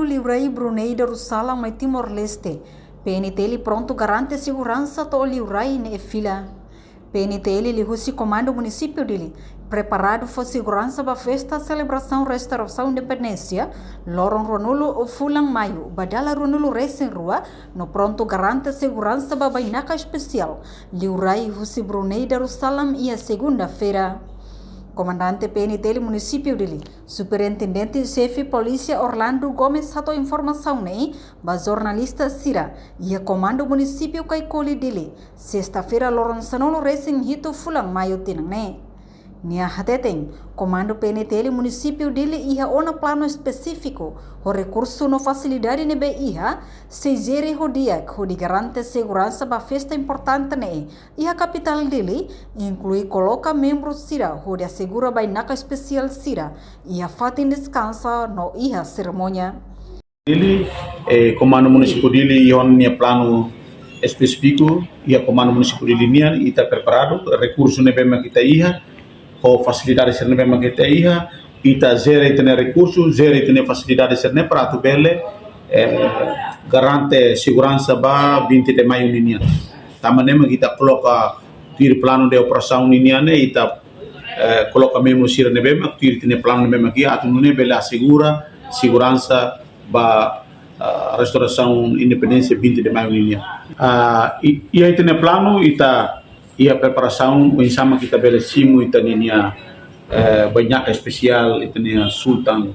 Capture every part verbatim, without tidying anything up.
Liurai Brunei Darussalam mai Timor-Leste. P N T L prontu garante seguransa to'o liurai ne'e fila. P N T L liuhusi Komandu Munisípiu Dili preparadu fó seguransa ba festa selebrasaun restaurasaun independénsia, loron ruanulu fulan Maiu, ba dala ruanulu resin rua, no prontu garante seguransa ba bainaka espesiál liurai husi Brunei Darussalam iha segunda-feira. Komandante P N T L Munisípiu Dili, Superintendente Xefe Polísia Orlando Gomes hato'o informasaun ne'e ba jornalista sira iha Komandu Munisípiu Caicoli Dili, sesta-feira loron sanulu resin hitu fulan Maiu tinan ne'e. Nia hateten, Komandu P N T L Munisípiu Dili iha ona planu espesífiku, ho rekursu no fasilidade ne'ebé iha, sei jere ho di'ak hodi garante seguransa ba festa importante ne'e iha kapitál Dili, inklui koloka membru sira hodi asegura bainaka espesiál sira iha fatin deskansa no iha serimónia. Dili, eh, Komandu Munisípiu Dili iha ona nia planu espesífiku, iha Komandu Munisípiu Dili nian, ita preparadu, rekursu ne'ebé mak ita iha, ho fasilidade sira ne'ebé mak ita iha, ita jere ita-nia rekursu, jere ita-nia fasilidade sira-ne'e para atu bele, eh, garante seguransa ba vinte de Maiu ninian. Tanba ne'e mak ita koloka tuir planu de operasaun ninian ne'e, ita, eh, koloka membru sira ne'ebé mak tuir ita-nia planu ne'ebé mak iha, atu nune'e bele asegura seguransa ba, ah, restaurasaun independénsia vinte de Maiu ninian. Ah, i, iha ita-nia planu, ita iha preparasaun oinsá mak ita bele simu ita ninia, eh, bainaka espesiál, ita-nia sultan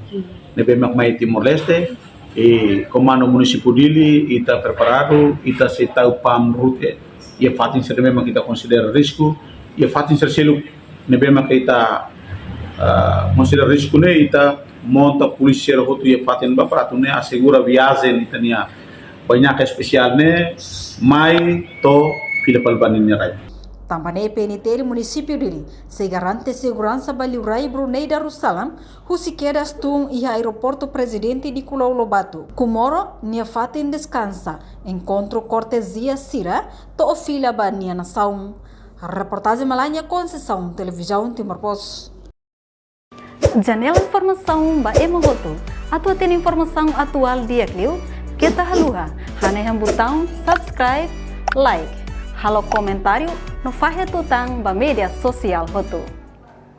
ne'ebé mak mai Timor-Leste, i Komandu Munisípiu Dili, ita preparadu, ita sei tau pam rute iha fatin sira ne'ebé mak ita konsidera risku, iha fatin sira seluk ne'ebé mak ita, ah, konsidera risku ne'e, ita monta polísia hotu iha fatin ba para atu nune'e asegura viajen ita-nia bainaka espesiál ne'e mai to'o fila fali ba ninia rai. Tanba ne'e P N T L Munisípiu Dili sei garante seguransa ba liurai Brunei Darussalam husi kedas tun iha Aeroportu Prezidente Nicolau Lobato, Comoro nia fatin deskansa, enkontru kortezia sira to'o fila ba nia nasaun. Reportajen Malanya Conceição, Televizaun Timor Post. Janela informasaun ba ema hotu. Atu hatene informasaun atuál di'ak liu, keta haluha hanehan butaun subscribe, like, halo komentáriu no fahe tutan ba média sosiál hotu.